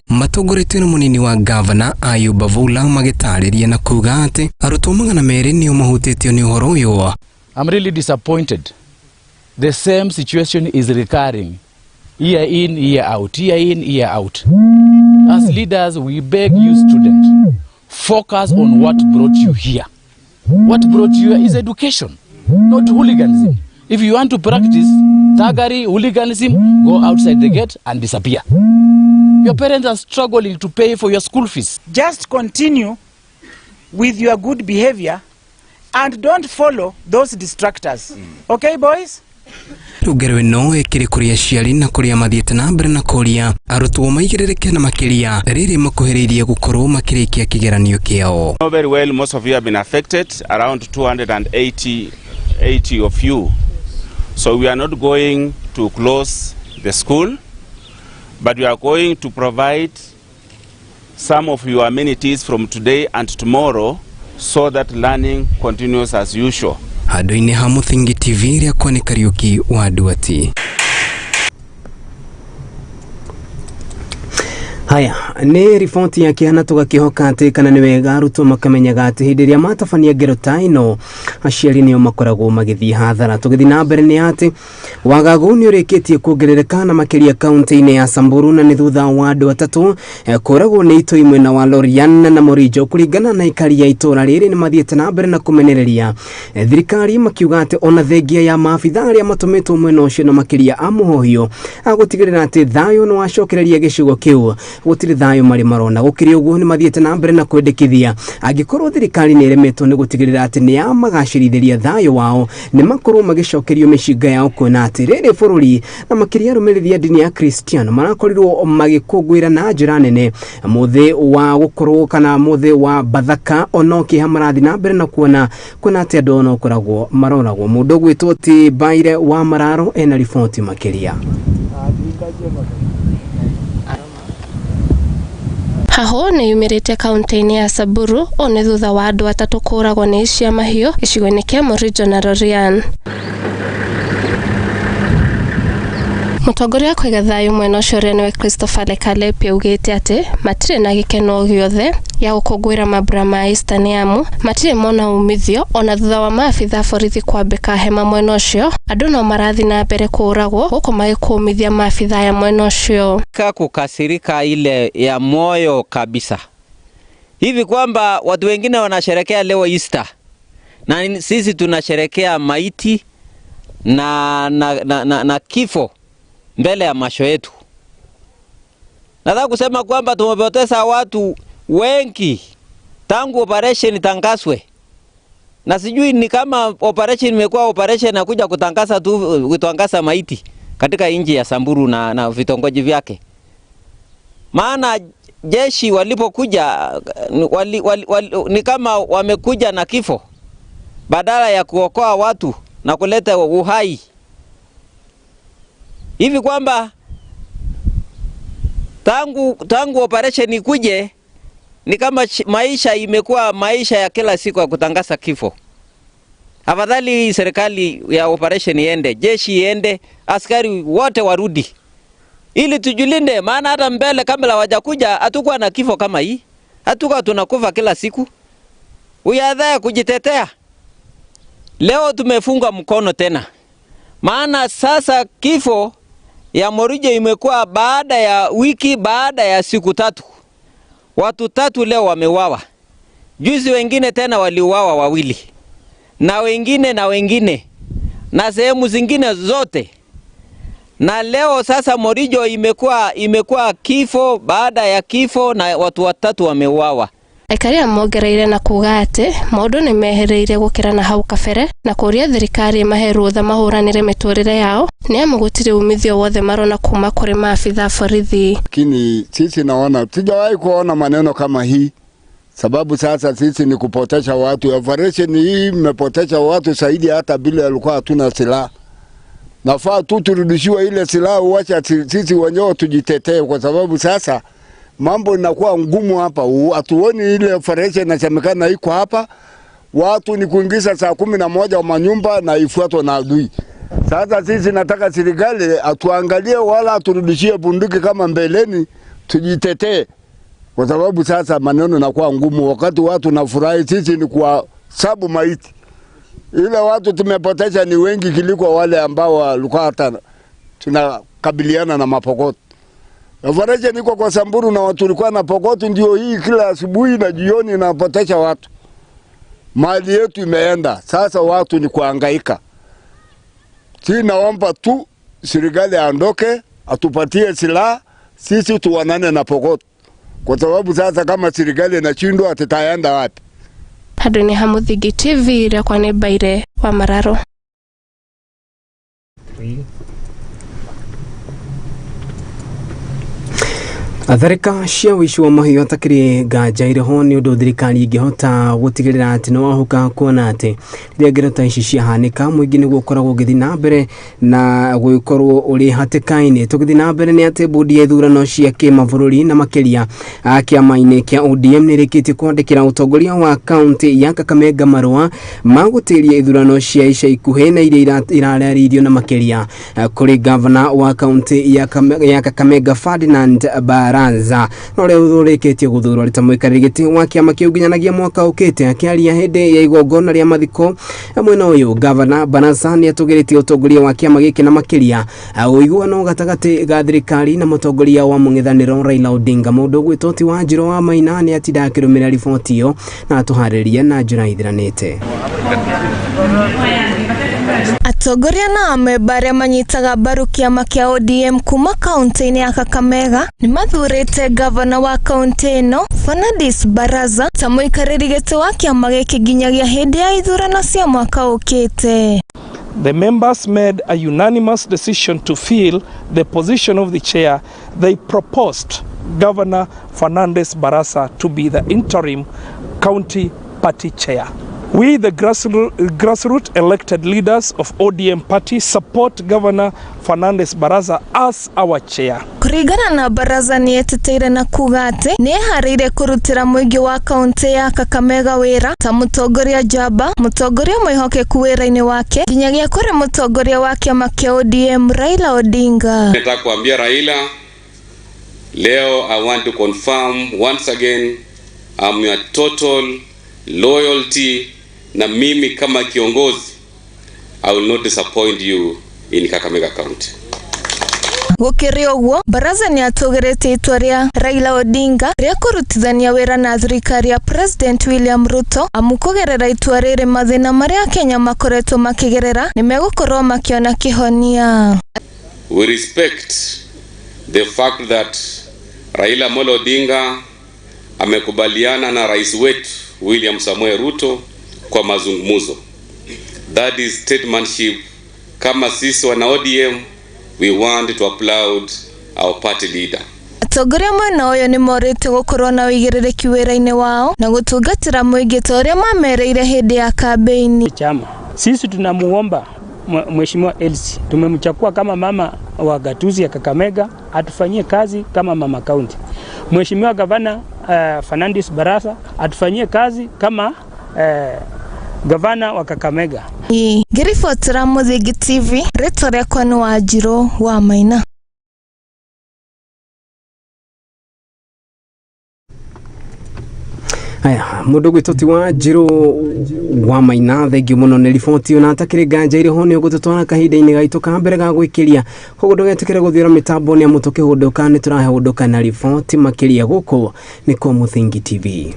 Mbunge matongoretio nĩ mũnini wa gavana Ayub Bavula magĩtarĩria na kuga atĩ arutwo 200 nĩo mahutĩtio nĩ ũhoro ũyũ. I'm really disappointed. The same situation is recurring year in, year out, year in, year out. As leaders, we beg you students, focus on what brought you here. What brought you here is education, not hooliganism. If you want to practice thuggery, hooliganism, go outside the gate and disappear. Your parents are struggling to pay for your school fees. Just continue with your good behavior and don't follow those distractors. Okay, boys? Rĩu ngero ĩno ĩkĩrĩ kũrĩ aciari na kũrĩa mathiĩte na mbere na kũria arutwo maigĩrĩrĩke na makĩria rĩrĩ makuhĩrĩirie gũkorwo makĩrĩkia kĩgeranio kĩao. Know very well most of you have been affected, around 280 of you. So we are not going to close the school, but we are going to provide some of your amenities from today and tomorrow so that learning continues as usual. Handũ-inĩ ha Mũthingi TV rĩakwa nĩ Kariũki wa Nduati. Haya nĩ riboti ya kĩhana tũgakĩhoka atĩ kana nĩ wega arutwo makamenyaga atĩ hĩndĩ ĩrĩa matabania ngero ta ĩno aciari nĩo makoragwo magĩthiĩ hathara. Tũgĩthiĩ na mbere nĩ atĩ wagagu nĩ ũrĩkĩtie kuongerereka na makĩria kaunti-inĩ ya Samburu na nĩ thutha wa andũ atatũ kũragwo nĩ itoi mwena wa Lorian na Morijo. Kũringana na aikari ya itũra rĩrĩ nĩ mathiĩte na mbere na kũmenereria thirikari makiuga atĩ ona thengia ya maabitha arĩa matũmĩtwo mwena ũcio na makĩria a mũhohio agũtigĩrĩra atĩ thayũ nĩ wacokereria gĩcigo kĩu gũtirĩ thayũ marĩ marona. Gũkĩrĩ ũguo nĩ mathiĩte na mbere na kwendekithia angĩkorwo thirikari nĩ ĩremetwo nĩ gũtigĩrĩra atĩ nĩ yamagacĩrithĩria thayũ wao nĩ makorwo magĩcokerio mĩcinga yao kuona atĩ rĩrĩ bũrũri na makĩria arũmĩrĩri a ndini ya Kristiano marakorirwo magĩkũngũĩra na njĩra nene mũthĩ wa gũkorwo kana mũthĩ wa Bathaka ona kĩeha marathiĩ na mbere na kuona atĩ andũ ona ũkoragwo maroragwo. Mũndũ ũgwĩtwo ti Baire wa Mararo ena riboti makĩria. Haho nĩ yumĩrĩte kaunti-inĩ ya Samburu o nĩ thutha wa andũ atatũ kũragwo nĩ icia mahiũ gĩcigo-inĩ kĩa Morijo na Lorian. Mũtongoria wa kũiga thayũ mwena ũcio ũrĩa nĩwe Christopher Lekalepi augĩte atĩ matirĩ na gĩkeno gĩothe gĩa gũkũngũĩra mambura ma Easter nĩ amu matirĩ mona umithio ona thutha wa maabitha borithi kwambĩka hema mwena ũcio andũ no marathiĩ na mbere kũragwo gũkũ magĩkũmithia maabitha aya mwena ũcio. Kukasirika ile ya moyo kabisa hivi kwamba watu wengine wanasherekea leo Easter na sisi tunasherekea maiti na kifo mbele ya macho yetu. Nataka kusema kwamba tumepoteza watu wengi tangu operation itangazwe. Na sijui ni kama operation imekuwa operation na kuja kutangaza tu kutangaza maiti katika nchi ya Samburu na vitongoji vyake. Maana jeshi walipokuja ni kama wamekuja na kifo badala ya kuokoa watu na kuleta uhai. Hivi kwamba tangu operation ikuje ni kama maisha imekuwa maisha ya kila siku ya kutangaza kifo. Afadhali serikali ya operation iende, jeshi iende, askari wote warudi ili tujilinde, maana hata mbele kabla hawajakuja hatukuwa na kifo kama hii. Hatukuwa tunakufa kila siku. Uyadhaya kujitetea. Leo tumefunga mkono tena. Maana sasa kifo ya Morijo imekuwa baada ya wiki, baada ya siku tatu. Watu tatu leo wameuawa. Juzi wengine tena waliuawa wawili. Na wengine na wengine. Na sehemu zingine zote. Na leo sasa Morijo imekuwa kifo baada ya kifo na watu watatu wameuawa. Aikari mongereire na kuga atĩ maũndũ nĩ mehereire gũkĩra na hau kabere na kũria thirikari ĩmahe rũtha mahũranĩre mĩtũrĩre yao nĩ amu gũtirĩ umithio wothe marona kuma kũrĩ maabitha borithi. Lakini sisi naona sijawahi kuona maneno kama hii, sababu sasa sisi ni kupotesha watu. Operation hii imepotesha watu zaidi hata bila alikuwa hatuna silaha. Nafaa tu turudishiwe ile silaha, uacha sisi wenyewe tujitetee, kwa sababu sasa mambo inakuwa ngumu hapa. Hatuoni ile operation inasemekana iko hapa. Watu ni kuingiza saa 11 manyumba na ifuatwe na adui. Sasa sisi nataka serikali atuangalie wala aturudishie bunduki kama mbeleni, tujitetee, kwa sababu sasa maneno nakuwa ngumu. Wakati watu nafurahi, sisi ni kwa sabu maiti. Ile watu tumepoteza ni wengi kuliko wale ambao walikuwa hata tunakabiliana na Mapokot. Operation niko kwa Samburu na watu walikuwa na Pokot, ndio hii kila asubuhi na jioni inapoteza watu. Mali yetu imeenda, sasa watu ni kuhangaika. Si naomba tu serikali aondoke, atupatie silaha, sisi tuwanane na Pokot. Kwa sababu sasa kama serikali inashindwa tutaenda wapi? Handũ-inĩ ha Mũthingi TV rĩakwa nĩ Mbaire wa Mararo. Atharĩka cia ũici wa mahiũ atakĩrĩ nganja irĩho nĩ ũndũ thirikari ĩngĩhota gũtigĩrĩra atĩ nĩ wahuka kuona atĩ rĩrĩa ngero ta ici ciahanĩka mũingĩ nĩguo ũkoragwo ũgĩthiĩ na mbere na gũgĩkorwo ũrĩ hatĩka-inĩ. Tũgĩthiĩ na mbere nĩ atĩ bodi ya ithurano cia kĩmabũrũri na makĩria kĩama-inĩ kĩa ODM nĩ ĩrĩkĩtie kwandĩkĩra ũtongoria wa kaunti ya Kakamega marũa ma gũtĩria ithurano cia ica ikuhĩ na iria irarĩrĩirio na makĩria kũrĩ gavana wa kaunti ya Kakamega Ferdinand Barasa na ũrĩa ũrĩkĩtie gũthurwo arĩ ta mũikarĩri gĩtĩ wa kĩama kĩu nginyanagia mwaka ũkĩte. Akĩaria hĩndĩ ya igongona rĩa mathiko mwena ũyũ, gavana Barasa nĩ atũgĩrĩtie ũtongoria wa kĩama gĩkĩ na makĩria ũiguano gatagatĩ ga thirikari na mũtongoria wa mũng'ethanĩro Raila Odinga. Mũndũ ũgwĩtwo ti Wanjirũ wa Maina nĩ atinda akĩrũmĩrĩra riboti ĩyo na atũharĩria na njĩra ithiranĩte. Atongoria na amemba arĩa manyitaga mbaru kĩama kĩa ODM kuma kaunti-inĩ ya Kakamega nĩ mathurĩte gavana wa kaunti ĩno Fernandes Barasa ta mũikarĩri gĩtĩ wa kĩama gĩkĩ nginyagia hĩndĩ ya ithurano cia mwaka ũkĩte. The members made a unanimous decision to fill the position of the chair. They proposed Governor Fernandes Barasa to be the interim county party chair. We, the grassroots elected leaders of ODM party, support Governor Fernandes Barasa as our chair. Kũringana na Barasa nĩ etĩtĩire na kuga atĩ nĩ eharĩirie kũrutĩra mũingĩ wa kaunti ya Kakamega wĩra ta mũtongoria njamba, mũtongoria mwĩhokeku wĩra-inĩ wake nginyagia kũrĩ mũtongoria wa kĩama kĩa ODM Raila Odinga. Nataka kuambia Raila leo, I want to confirm once again I'm your total loyalty, na mimi kama kiongozi I will not disappoint you in Kakamega County. Gũkĩrĩ ũguo, Barasa nĩ atũgĩrĩtie itua rĩa Raila Odinga rĩa kũrutithania wĩra na thirikari ya President William Ruto, amu kũgerera itua rĩrĩ mathĩna marĩa Kenya makoretwo makĩgerera nĩ megũkorwo makĩona kĩhonia. We respect the fact that Raila Amolo Odinga amekubaliana na rais wetu William Samoei Ruto kwa mazungumzo. That is statesmanship. Kama sisi wana ODM, we want to applaud our party leader. Atongoria mwena ũyũ nĩ morĩtio gũkorwo na ũigĩrĩrĩki wĩra-inĩ wao na gũtungatĩra mũingĩ ta ũrĩa mamereire hĩndĩ ya kambĩini. Chama sisi tunamuomba Mheshimiwa Elsie, tumemchagua kama mama wa gatuzi ya Kakamega, atufanyie kazi kama mama county. Mheshimiwa Gavana Fernandes Barasa atufanyie kazi kama gavana wa Kakamega. Ngĩribotera Mũthingi TV, rĩtwa rĩakwa nĩ Wanjirũ wa Maina. Aya, mũndũ gwĩtwo ti Wanjirũ wa Maina, thengio mũno nĩ riboti ĩyo na atakĩrĩ nganja irĩho nĩ ũgũtũtwara kahinda-inĩ gaitũ ka mbere ga gwĩkĩria. Koguo ndũgetĩkĩre gũthiũra mĩtambo nĩ amu tũkĩhũndũka nĩ tũrahũndũka na riboti makĩria. Gũkũ nĩ kwa Mũthingi TV.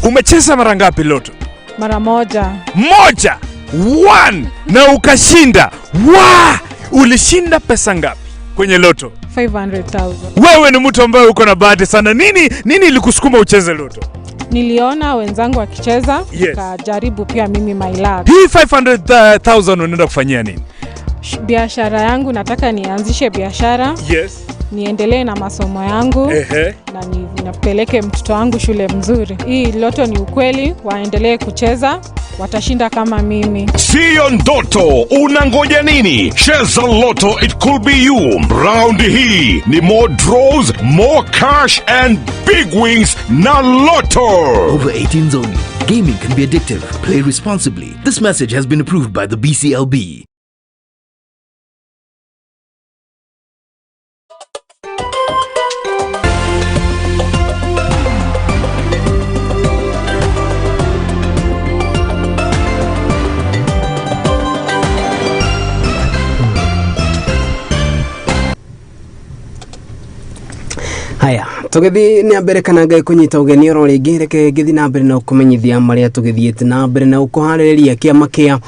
Umecheza mara ngapi Loto? Mara moja. Moja. One. Na ukashinda. Wa! Ulishinda pesa ngapi kwenye Loto? 500,000. Wewe ni mtu ambaye uko na bahati sana. Nini ilikusukuma ucheze Loto? Niliona wenzangu wakicheza, Yes. nikajaribu pia mimi my luck. Hii 500,000 unaenda kufanyia nini? Biashara yangu, nataka nianzishe biashara. Yes. Niendelee na masomo yangu. Na nipeleke mtoto wangu shule mzuri. Hii Loto ni ukweli, waendelee kucheza, watashinda kama mimi. Siyo ndoto, unangoja nini? Cheza Lotto, it could be you. Round hii ni more draws, more cash and big wins na Lotto. Over 18s only. Gaming can be addictive. Play responsibly. This message has been approved by the BCLB. Haya, tũgĩthiĩ na mbere kana ngai kũnyita ũgeni oro rĩngĩ, reke ngĩthiĩ na mbere na ũkũmenyithia marĩa tũgĩthiĩte na mbere na ũkũharĩrĩria. Kĩama kĩa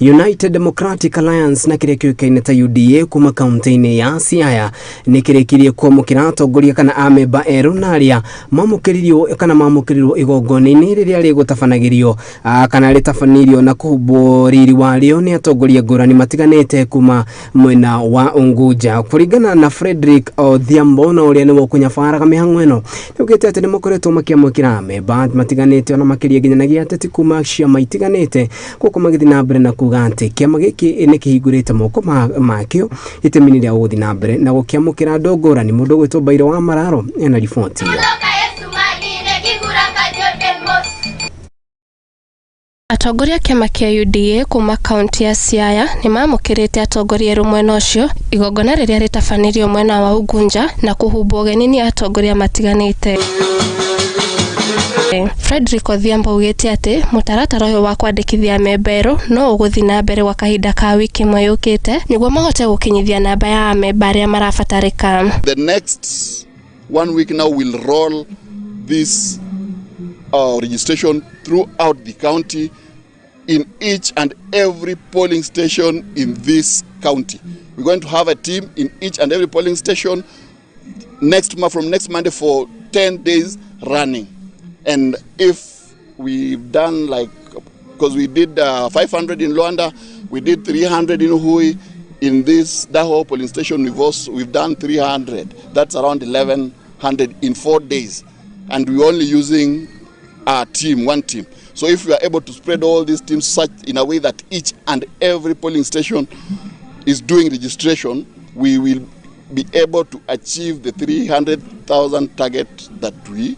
United Democratic Alliance na kĩrĩa kĩũĩkaine ta UDA kuma kaunti-inĩ ya Siaya nĩ kĩrĩkirie kwamũkĩra atongoria kana amemba erũ na arĩa mamũkĩririo kana mamũkĩrirwo igongona-inĩ rĩrĩa rĩgũtabanagĩrio kana rĩtabanirio na kũhumbwo riri warĩo nĩ atongoria ngũrani matiganĩte kuma mwena wa Unguja. Kũringana na Frederick Odhiambo na ũrĩa nĩwe ũkũnyabaraga mĩhang'o ĩno, nĩaugĩte atĩ nĩmakoretwo makĩamũkĩra amemba matiganĩte ona makĩria nginyanagia ateti kuma ciama itiganĩte, gũkũ magĩthiĩ na mbere na kuga atĩ kĩama gĩkĩ nĩ kĩhingũrĩte moko makĩo itemi-inĩ rĩa gũthiĩ na mbere na gũkĩamũkĩra andũ ngũrani. Mũndũ ũgwĩtwo Mbairũ wa Mararo ena riboti ĩyo. Atongoria a kĩama kĩa UDA kuma kaunti ya Siaya nĩ mamũkĩrĩte atongoria erũ mwena ũcio igongona rĩrĩa rĩtabanirio mwena wa Unguja na kũhumbwo ũgeni nĩ atongoria matiganĩte. Frederick Odhiambo augĩte atĩ mũtaratara ũyũ wa kwandĩkithia amemba erũ no ũgũthiĩ na mbere gwa kahinda ka wiki ĩmwe yũkĩte nĩguo mahote gũkinyithia namba ya amemba arĩa marabatarĩka. The next 1 week now we'll roll this registration throughout the county in each and every polling station in this county. We're going to have a team in each and every polling station next month, from next Monday for 10 days running. And if we've done like, because we did 500 in Luanda, we did 300 in Hui, in this Daho polling station we've done 300. That's around 1,100 in 4 days. And we're only using our team, one team. So if we are able to spread all these teams such in a way that each and every polling station is doing registration, we will be able to achieve the 300,000 target that we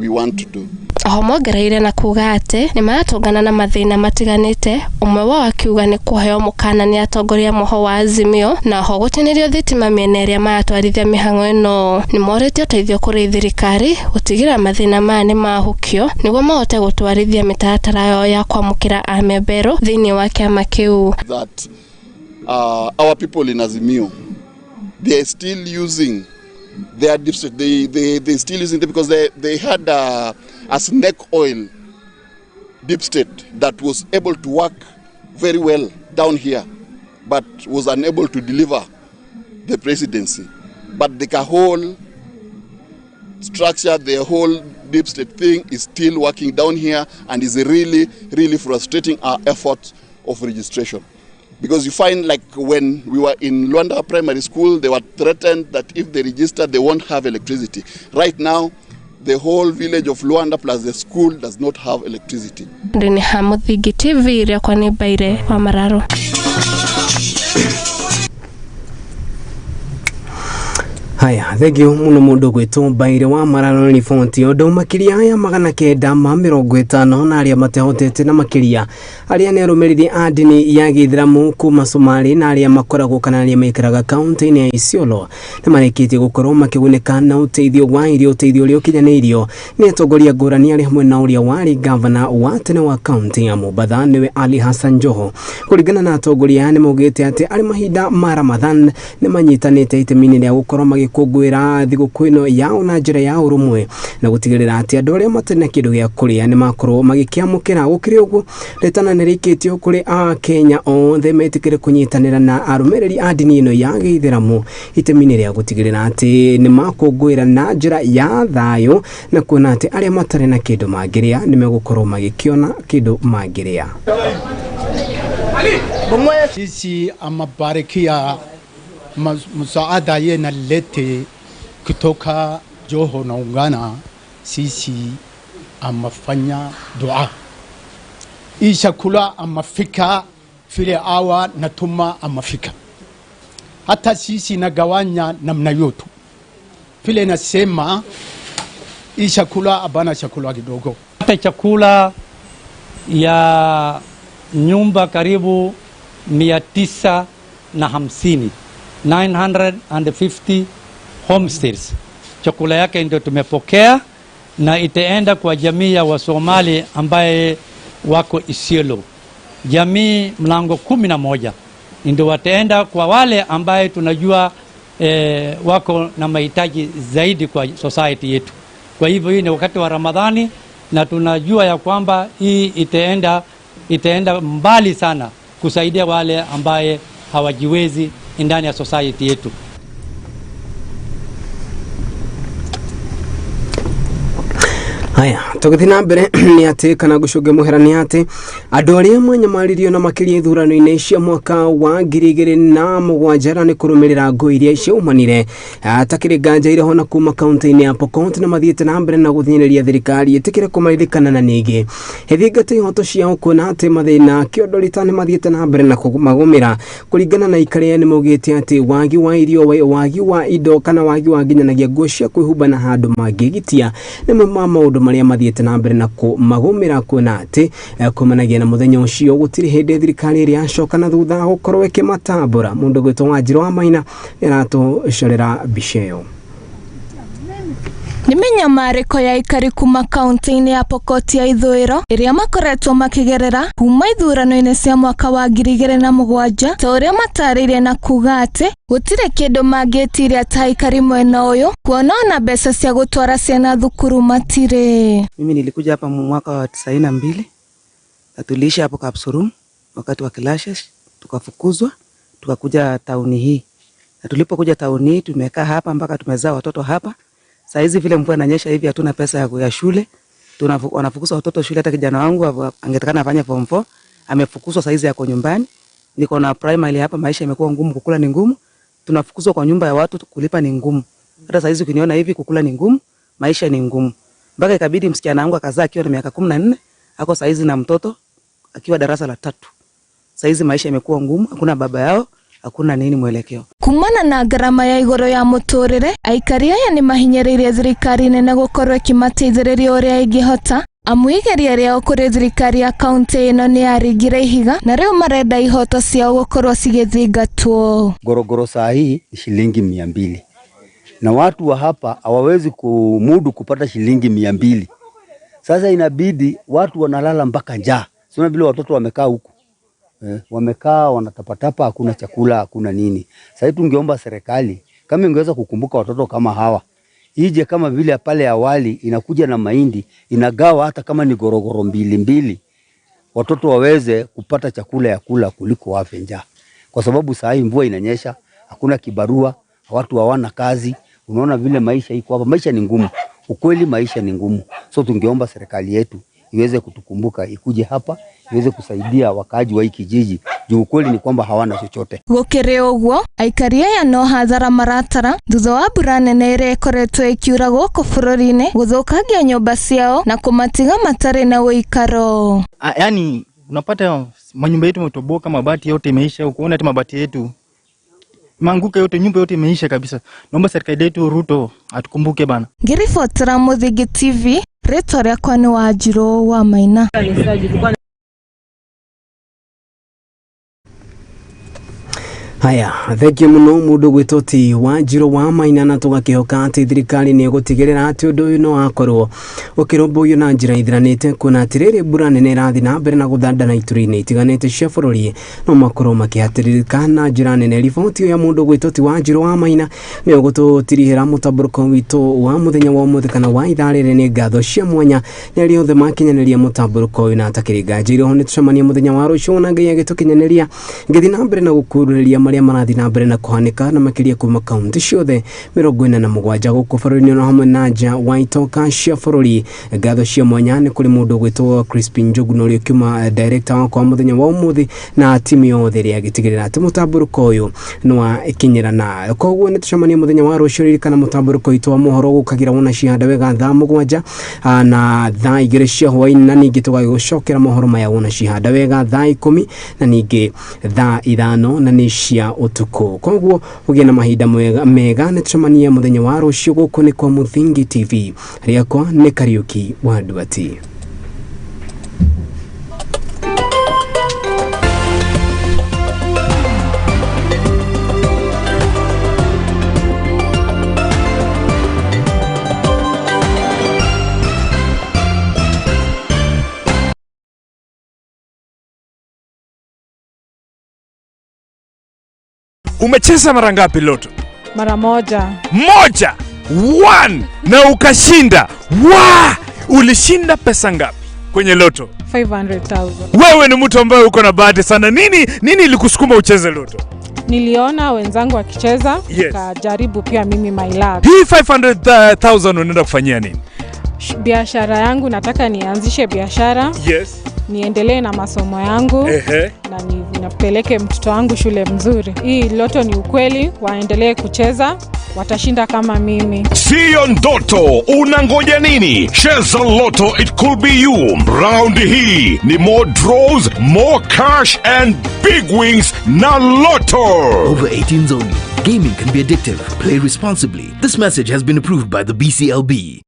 want to do. Oho mongereire na kuga atĩ nĩ maratũngana na mathĩna matiganĩte, ũmwe wao akiuga nĩ kũheo mũkana nĩ atongoria mũho wa Azimio na oho gũtinĩrio thitima mĩena ĩrĩa maratwarithia mĩhang'o ĩno. Nĩ morĩtie ũteithio kũrĩ thirikari gũtigĩrĩra mathĩna maya nĩ mahukio nĩguo mahote gũtwarithia mĩtaratara yao ya kwamũkĩra amemba erũ thĩinĩ wa kĩama kĩu. That our people in Azimio, they are still using their deep state. They still using it because they had a snake oil deep state that was able to work very well down here, but was unable to deliver the presidency. But the whole structure, the whole deep state thing is still working down here and is really, really frustrating our efforts of registration. Because you find, like when we were in Luanda Primary School, they were threatened that if they register, they won't have electricity. Right now, the whole village of Luanda plus the school does not have electricity. Ndini ha Muthingi TV rĩakwa nĩ Mbaire wa Mararo. Haya, thank you muno mundu gwitwo Mbaire wa Mararo nĩ riboti undu makiria ya 950 na aria matehotete na makiria aria nĩ arũmĩrĩri a ndini ya gĩithĩramu kuma Somalia na aria makoragwo kana aria maikaraga kaunti-inĩ ya Isiolo nĩ marĩkĩtie gũkorwo makĩgunĩka na ũteithio wa irio, ũteithio ũrĩa ũkinyanĩirio nĩ atongoria ngũrani arĩa hamwe na ũrĩa warĩ gavana wa tene wa kaunti ya Mombatha nĩwe Ali Hassan Joho. Kũringana na atongoria aya nĩ maugĩte atĩ arĩ mahinda ma Ramadhan nĩ manyitanĩte itemi-inĩ rĩa gũkorwo magĩkũngũĩra magĩkũngũĩra thigũkũ ĩno yao na njĩra ya ũrũmwe na gũtigĩrĩra atĩ andũ arĩa matarĩ na kĩndũ gĩa kũrĩa nĩ makorwo magĩkĩamũkĩra. Gũkĩrĩ ũguo, rĩtana nĩ rĩikĩtio kũrĩ Akenya othe metĩkĩre kũnyitanĩra na arũmĩrĩri a ndini ĩno ya gĩithĩramu itemi-inĩ rĩa gũtigĩrĩra atĩ nĩ makũngũĩra na njĩra ya thayũ na kuona atĩ arĩa matarĩ na kĩndũ mangĩrĩa nĩ megũkorwo magĩkĩona kĩndũ mangĩrĩa. Sisi amabarikia msaada yenalete kutoka Joho na Ungana, sisi amafanya dua. Hii chakula amafika vile awa natuma amafika. Hata sisi nagawanya namna yote. Vile nasema hii chakula abana chakula kidogo. Hata chakula ya nyumba karibu 950, 950 homestays. Chakula yake ndio tumepokea na itaenda kwa jamii ya Wasomali ambaye wako Isiolo. Jamii mlango 11 ndio wataenda kwa wale ambaye tunajua wako na mahitaji zaidi kwa society yetu. Kwa hivyo hii ni wakati wa Ramadhani na tunajua ya kwamba hii itaenda mbali sana kusaidia wale ambaye hawajiwezi ndani ya society yetu. Haya, tũgĩthiĩ na mbere nĩ atĩ kana gũcũnga mũhera nĩ atĩ andũ arĩa manyamaririo na makĩria ithurano-inĩ cia mwaka wa 2007 nĩ kũrũmĩrĩra ngũĩ iria ciaumanire atakĩrĩ nganja ireho na kuma kaunti-inĩ ya Pokot na mathiĩte na mbere na gũthinyĩrĩria thirikari ĩtĩkĩre kũmaririkana na ningĩ ĩthingate ihoto ciao kuona atĩ mathĩna kĩondorita nĩ mathiĩte na mbere na kũmagũmĩra kũringana na ikarĩa nĩ maugĩte atĩ wagi wa irio, wagi wa indo kana wagi wa nginyanagia nguo cia kwĩhumba na handũ mangĩgitia nĩ ma maũndũ marĩa mathiĩte na mbere na kũmagũmĩra kuona atĩ kumanagia na mũthenya ũcio gũtirĩ hĩndĩ thirikari ĩrĩa yacoka na thutha gũkorwo ĩkĩmatambũra. Mũndũ gwĩtwo Wanjirũ wa Maina nĩaratũcorera mbica ĩyo. Nĩ mĩnyamarĩko ya aikari kuma kaunti-inĩ ya Pokot ya ithũĩro ĩrĩa makoretwo makĩgerera kuma ithurano-inĩ cia mwaka wa 2007 ta ũrĩa matarĩirie na kuga atĩ gũtirĩ kĩndũ mangĩtiria ta aikari mwena ũyũ kuona ona mbeca cia gũtwara ciana thukuru matirĩ. Mimi nilikuja hapa mwaka wa 92 na tuliishi hapo Kapsurum wakati wa clashes, tukafukuzwa tukakuja tauni hii, na tulipokuja tauni hii tumekaa hapa mpaka tumezaa watoto hapa. Saa hizi vile mvua inanyesha hivi hatuna pesa ya shule. Wanafukuza watoto shule. Hata kijana wangu angetakana afanye form 4 amefukuzwa, saa hizi yako nyumbani. Niko na primary hapa, maisha imekuwa ngumu, kukula ni ngumu. Tunafukuzwa kwa nyumba ya watu, kulipa ni ngumu. Hata saa hizi ukiniona hivi kukula ni ngumu, maisha ni ngumu. Mpaka ikabidi msichana wangu akazaa akiwa na miaka 14, ako saa hizi na mtoto akiwa darasa la 3. Saa hizi maisha imekuwa ngumu, hakuna baba yao, hakuna nini mwelekeo. Kumana na gharama ya igoro ya muturire, aikari aya ni mahinyĩrĩirie thirikari nene gũkorwo ĩkĩmateithĩrĩria ũrĩa ĩngĩhota amu igeria rĩao kũrĩ thirikari ya kaunti ĩno nĩ yaringire ihiga na rĩu marenda ihoto ciao gũkorwo cigĩthingatwo. Gorogoro saa hii ni shilingi 200 na watu wa hapa hawawezi kumudu kupata shilingi 200. Sasa inabidi watu wanalala mpaka njaa. Sio vile watoto wamekaa huku. Wamekaa wanatapatapa, hakuna chakula, hakuna nini. Sasa tungeomba serikali kama ingeweza kukumbuka watoto kama hawa, ije kama vile pale awali inakuja na mahindi inagawa hata kama ni gorogoro 2-2, watoto waweze kupata chakula ya kula kuliko wafe njaa. Kwa sababu saa hii mvua inanyesha, hakuna kibarua, watu hawana kazi. Unaona vile maisha iko hapa, maisha ni ngumu. Ukweli maisha ni ngumu. So tungeomba serikali yetu iweze kutukumbuka, ikuje hapa iweze kusaidia wakaaji wa kijiji juu ukweli ni kwamba hawana chochote. Gũkĩrĩ ũguo, aikari aya no hathara maratara thutha wa mbura nene ĩrĩa ĩkoretwo ĩkiura gũkũ bũrũri-inĩ gũthũkangia nyũmba ciao na kũmatiga matarĩ na ũikaro. Yaani unapata manyumba yetu yametoboka, mabati yote imeisha, ukiona hata mabati yetu manguka yote, nyumba yote imeisha kabisa. Naomba serikali yetu Ruto atukumbuke bana. Ngĩribotera Mũthingi TV, rĩtwa rĩakwa nĩ Wanjirũ wa Maina. Haya, thengiũ mũno mũndũ gwĩtwo ti Wanjirũ wa Maina, na tũgakĩhoka atĩ thirikari nĩ ĩgũtigĩrĩra atĩ ũndũ ũyũ no wakorwo ũkĩrũmbũiyo na njĩra ithiranĩte, kuona atĩ rĩrĩ mbura nene ĩrathiĩ na mbere na gũthandana ituri-inĩ itiganĩte cia bũrũri no makorwo makĩhatĩrĩrĩka na njĩra nene. Riboti ya mũndũ gwĩtwo ti Wanjirũ wa Maina nĩyo gũtũtirihĩra mũtambũrũko witũ wa mũthenya wa ũmũthĩ kana wa ithaa rĩrĩ. Nĩ ngatho cia mwanya nĩ arĩa othe makinyanĩria mũtambũrũko ũyũ, na atakĩrĩ nganja iroho nĩ tũcemanie mũthenya wa rũciũ na Ngai agĩtũkinyanĩria ngĩthiĩ na mbere na gũkururĩria marĩa marathiĩ na mbere na kũhanĩka na makĩria kuma kaunti ciothe 47 gũkũ bũrũri-inĩ na hamwe na nja wa itoka cia bũrũri. Ngatho cia mwanya nĩ kũrĩ mũndũ ũgwĩtwo Crispin Njogu na ũrĩa ũkiuma director wakwa mũthenya wa ũmũthĩ na timu yothe ĩrĩa ĩgĩtigĩrĩra atĩ mũtambũrũko ũyũ nĩ wakinyĩrana. Koguo nĩ tũcemanie mũthenya wa rũciũ. Ririkana mũtambũrũko witũ wa mohoro gũkagĩra wona cihanda wega thaa 7 na thaa 2 cia hwaĩ-inĩ, na ningĩ tũgagĩgũcokera mohoro maya wona cihanda wega thaa 10 na ningĩ thaa 5 na nĩ cia ũtukũ. Koguo ũgĩe na mahinda mega, nĩ tũcemanie mũthenya wa rũciũ. Gũkũ nĩ kwa Mũthingi TV, rĩakwa nĩ Kariũki wa Nduati. Umecheza mara ngapi Loto? Mara moja. Moja. One. Na ukashinda. Wa! Ulishinda pesa ngapi kwenye Loto? 500,000. Wewe ni mtu ambaye uko na bahati sana. Nini ilikusukuma ucheze Loto? Niliona wenzangu wakicheza, nikajaribu pia mimi my luck. Hii 500,000 unaenda kufanyia nini? Biashara yangu, nataka nianzishe biashara. Yes. Niendelee na masomo yangu. Na ninapeleke mtoto wangu shule mzuri. Hii Loto ni ukweli, waendelee kucheza, watashinda kama mimi. Siyo ndoto, unangoja nini? Cheza Loto, it could be you. Round hii ni more draws, more cash and big wins na Loto. Over 18s only. Gaming can be addictive. Play responsibly. This message has been approved by the BCLB.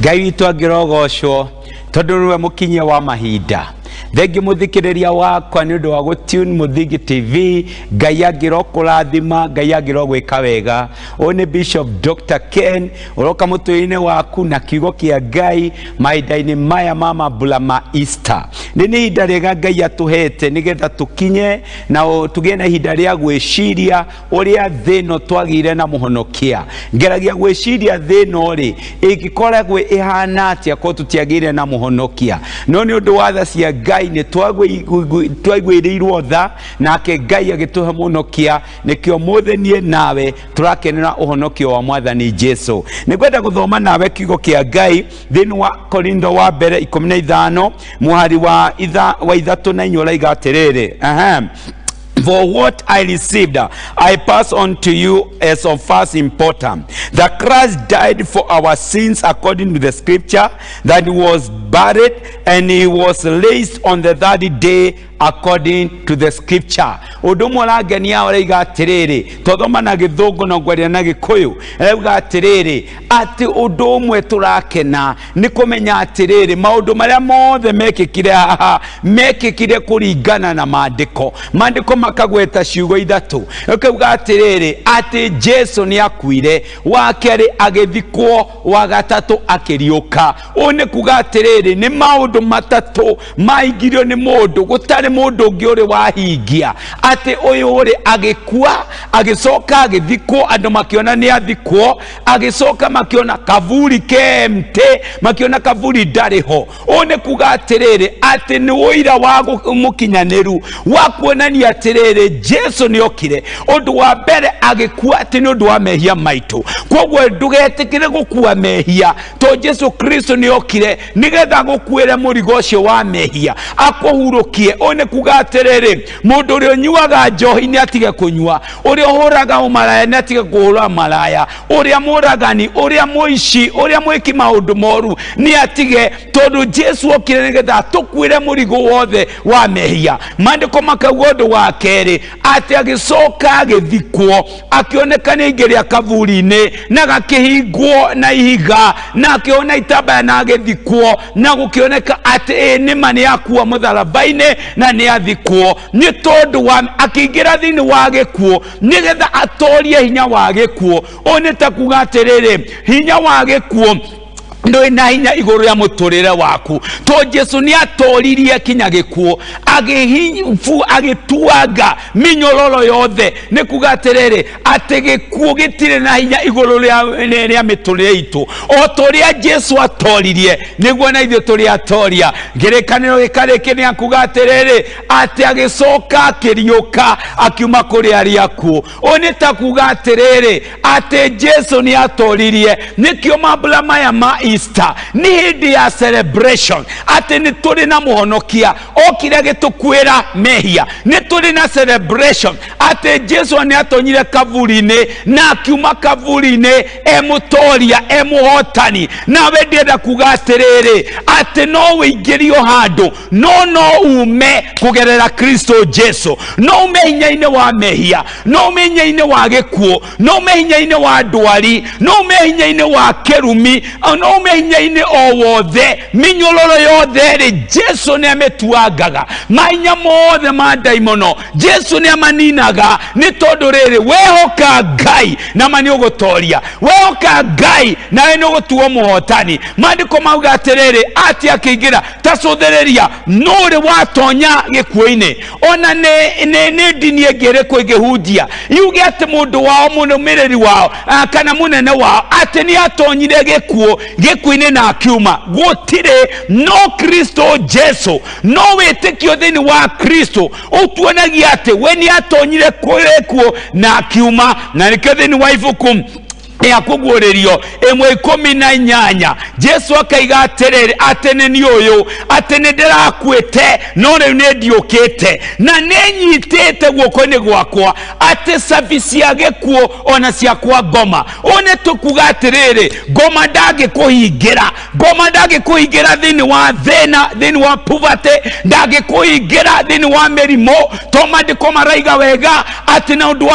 Ngai witũ angĩrogocwo tondũ nĩwe mũkinyia wa mahinda. Thengi mũthikĩrĩria wakwa nĩ ũndũ wa gũtune Mũthingi TV. Ngai angĩrokũrathima, Ngai angĩrogwĩka wega. Ũyũ nĩ Bishop Dr. Ken ũroka mũtwe-inĩ waku na kiugo kĩa Ngai mahinda-inĩ maya ma mambura ma Easter. Nĩ ihinda rĩega Ngai atũhete nĩgetha tũkinye na tũgĩe na ihinda rĩa gwĩciria ũrĩa thĩ ĩno twagĩire na mũhonokia. Ngeragia gwĩciria thĩ ĩno rĩ ĩngĩkoragwo ĩhana atĩa korwo tũtiagĩire na mũhonokia. No nĩ ũndũ wa tha cia Ngai nĩ twaiguĩrĩirwo tha nake Ngai agĩtũhe mũhonokia, nĩkĩo mũthĩ niĩ nawe tũrakenera ũhonokio wa Mwathani Jesu. Nĩngwenda gũthoma nawe kiugo kĩa Ngai thĩinĩ wa Korintho wa mbere 15 mũhari wa 3 na 4 ũraiga atĩrĩrĩ, For what I received, I pass on to you as of first importance, that Christ died for our sins according to the scripture, that he was buried, and he was raised on the third day according to the scripture. Ũndũ ũmwe ũrangenia ũraiga atĩrĩrĩ, twathoma na gĩthũngũ na ngwaria na gĩkũyũ, arauga atĩrĩrĩ atĩ ũndũ ũmwe tũrakena nĩ kũmenya atĩrĩrĩ maũndũ marĩa mothe mekĩkire haha mekĩkire kũringana na maandĩko. Maandĩko makagweta ciugo ithatũ, ũkauga atĩrĩrĩ atĩ Jesu nĩ akuire, wa kerĩ agĩthikwo, wa gatatũ akĩriũka. Ũũ nĩ kuga atĩrĩrĩ nĩ maũndũ matatũ maingĩrio nĩ mũndũ, gũtarĩ mũndũ ũngĩ ũrĩ wahingia atĩ ũyũ ũrĩ agĩkua agĩcoka agĩthikwo, andũ makĩona nĩ athikwo, agĩcoka makĩona kaburi KMT, makĩona kaburi ndarĩ ho. Ũũ nĩ kuga atĩrĩrĩ atĩ nĩ ũira wa mũkinyanĩru wa kuonania atĩrĩrĩ Jesu nĩ okire. Ũndũ wa mbere agĩkua atĩ nĩ ũndũ wa mehia maitũ, koguo ndũgetĩkĩre gũkua mehia to Jesu Kristo nĩ okire nĩgetha gũkuĩre mũrigo ũcio wa mehia akũhurũkie. Ũũ nĩ kuga atĩrĩrĩ mũndũ ũrĩa ũnyuaga njohi nĩ atige kũnyua, ũrĩa ũhũraga ũmaraya nĩ atige kũhũra maraya, ũrĩa mũragani, ũrĩa mũici, ũrĩa mwĩki maũndũ moru nĩ atige, tondũ Jesu okire nĩgetha atũkuĩre mũrigo wothe wa mehia. Maandĩko makauga ũndũ wa kerĩ atĩ agĩcoka agĩthikwo, akĩoneka nĩ aingĩria kaburi-inĩ na gakĩhingwo na ihiga, na akĩona itambaya na agĩthikwo, na gũkĩoneka atĩ ĩ nĩma nĩ akua mũtharaba-inĩ na nĩ athikwo, nĩ tondũ wa akĩingĩra thĩinĩ wa gĩkuũ nĩgetha atorie hinya wa gĩkuũ. Ũũ nĩ ta kuga atĩrĩrĩ hinya wa gĩkuũ ndũrĩ na hinya igũrũ rĩa mũtũrĩre waku, to Jesu nĩ atoririe kinya gĩkuũ, agĩtuanga mĩnyororo yothe. Nĩ kuga atĩrĩrĩ atĩ gĩkuũ gĩtirĩ na hinya igũrũ rĩa mĩtũrĩre itũ, o ta ũrĩa Jesu atoririe nĩguo na ithuĩ tũrĩ atoria. Kĩrĩkanĩro gĩkarĩkĩ nĩ akuga atĩrĩrĩ atĩ agĩcoka akĩriũka akiuma kũrĩ arĩa akuũ. Ũũ nĩ ta kuga atĩrĩrĩ atĩ Jesu nĩ atoririe. Nĩkĩo mambura maya ma Easter nĩ hĩndĩ ya celebration atĩ nĩ tũrĩ na mũhonokia okire agĩtũkuĩra mehia. Nĩ tũrĩ na celebration atĩ Jesu nĩ atonyire kaburi-inĩ na akiuma kaburi-inĩ e mũtoria, e mũhotani. Nawe ndĩrenda kuga atĩrĩrĩ atĩ no wĩingĩrio handũ no ume kũgerera Kristo Jesu, no ume hinya-inĩ wa mehia, no ume hinya-inĩ wa gĩkuũ, no ume hinya-inĩ wa ndwari, no ume hinya-inĩ wa kĩrumi, no ume hinya-inĩ o wothe, mĩnyororo yothe rĩ Jesu nĩ amĩtuangaga. Mahinya mothe ma ndaimono Jesu nĩ amaninaga, nĩ tondũ rĩrĩ wehoka Ngai na ma nĩ ũgũtoria, wehoka Ngai nawe nĩ ũgũtuo mũhotani. Maandĩko mauga atĩrĩrĩ atĩ akĩingĩra ta cũthĩrĩria nũrĩ watonya gĩkuũ-inĩ. Ona nĩ ndini ĩngĩ ĩrĩkũ ĩngĩhunjia yuge atĩ mũndũ wao, mũrũmĩrĩri wao kana mũnene wao atĩ nĩ atonyire gĩkuũ-inĩ na akiuma? Gũtirĩ. No Kristo Jesu, no wĩtĩkio thĩinĩ wa Kristo ũtuonagia atĩ we nĩ atonyire gĩkuũ na akiuma. Na nĩkĩo thĩinĩ wa ibuku ya kũguũrĩrio 1:18 Jesu akaiga atĩrĩrĩ atĩ nĩ niĩ ũyũ, atĩ nĩ ndĩrakuĩte no rĩu nĩ ndiũkĩte na nĩ nyitĩte guoko-inĩ gwakwa atĩ cabi cia gĩkuũ ona cia kwa ngoma. Ũũ nĩ tũkuga atĩrĩrĩ ngoma ndangĩkũhingĩra, ngoma ndangĩkũhingĩra thĩinĩ wa thĩna, thĩinĩ wa poverty, ndangĩkũhingĩra thĩinĩ wa mĩrimũ, to maandĩko maraiga wega atĩ na ũndũ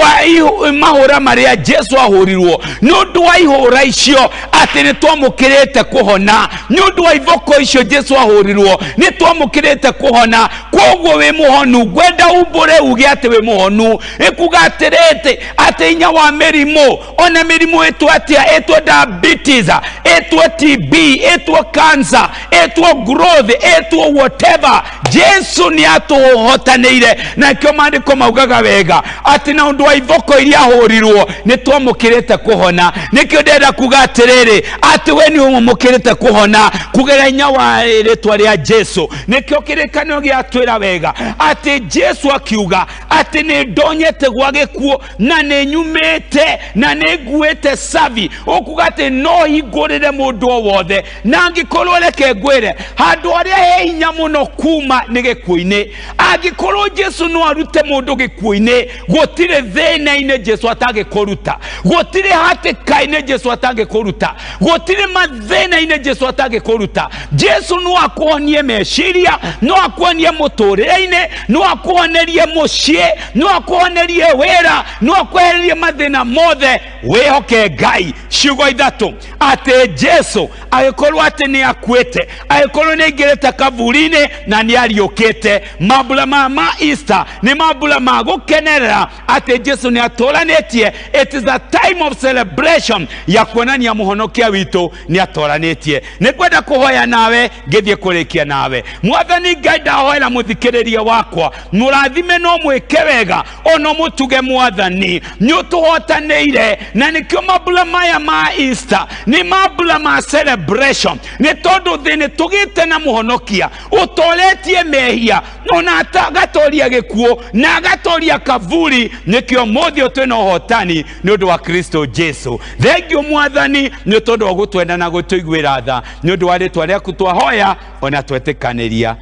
wa mahũra marĩa Jesu ahũrirwo, nĩ ũndũ wa ihũra icio atĩ nĩ twamũkĩrĩte kũhona, nĩ ũndũ wa iboko icio Jesu ahũrirwo nĩ twamũkĩrĩte kũhona. Koguo wĩ mũhonu, ngwenda umbũre uge atĩ wĩ mũhonu. Nĩ kuga atĩrĩrĩ atĩ hinya wa mĩrimũ, ona mĩrimũ ĩtwo atĩa, ĩtwo diabetes, ĩtwo TB, ĩtwo cancer, ĩtwo growth, ĩtwo whatever, Jesu nĩ atũhotanĩire. Na kĩo maandĩko maugaga wega atĩ na ũndũ wa iboko iria ahũrirwo nĩ twamũkĩrĩte kũhona. Nĩkĩo ndĩrenda kuga atĩrĩrĩ atĩ we nĩ ũmũkĩrĩte kũhona kũgerera hinya wa rĩtwa rĩa Jesu. Nĩkĩo kĩrĩkanĩro gĩatwĩra wega atĩ Jesu akiuga atĩ nĩ ndonyete gwa gĩkuũ na nĩ nyumĩte na nĩ nguĩte cabi, ũkuga atĩ no hingũrĩre mũndũ o wothe. Na angĩkorwo reke ngwĩre handũ harĩa he hinya mũno kuma nĩ gĩkuũ-inĩ, angĩkorwo Jesu no arute mũndũ gĩkuũ-inĩ, gũtirĩ thĩna-inĩ Jesu atangĩkũruta, gũtirĩ hatĩka-inĩ Jesu atangĩkũruta, gũtirĩ mathĩna-inĩ Jesu atangĩkũruta. Jesu no akũhonie meciria, no akũhonie mũtũrĩre-inĩ, no akũhonerie mũciĩ, no akũhonerie wĩra, no akwehererie mathĩna mothe. Wĩhoke Ngai. Ciugo ithatũ atĩ Jesu Agĩkorwo atĩ nĩ akuĩte, agĩkorwo nĩ aingĩrĩte kaburi-inĩ na nĩ ariũkĩte. Mambura maya ma Easter nĩ mambura ma gũkenerera atĩ Jesu nĩ atũranĩtie. It is a time of celebration ya kuonania mũhonokia witũ nĩ atũranĩtie. Nĩ ngwenda kũhoya nawe ngĩthiĩ kũrĩkia nawe. Mwathani Ngai, ndahoera mũthikĩrĩria wakwa, mũrathime no mwĩke wega ono mũtuge. Mwathani, nĩ ũtũhotanĩire, na nĩkĩo mambura maya ma Easter nĩ mambura ma celebration, nĩ tondũ thĩ nĩ tũgĩte na mũhonokia ũtoretie mehia, ona agatoria gĩkuũ na agatoria kaburi. Nĩkĩo mũthĩ twĩna ũhotani nĩ ũndũ wa Kristo Jesu. Thengiũ Mwathani, nĩ tondũ wa gũtwenda na gũtũiguĩra tha. Nĩ ũndũ wa rĩtwa rĩaku twahoya ona twetĩkanĩria,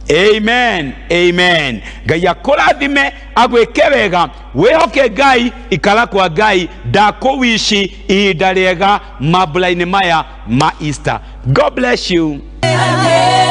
amen, amen. Ngai akũrathime, agwĩke wega. Wĩhoke Ngai, ikara kwa Ngai. Ndakũwici ihinda rĩega mambura-inĩ maya ma Easter. God bless you. Amen.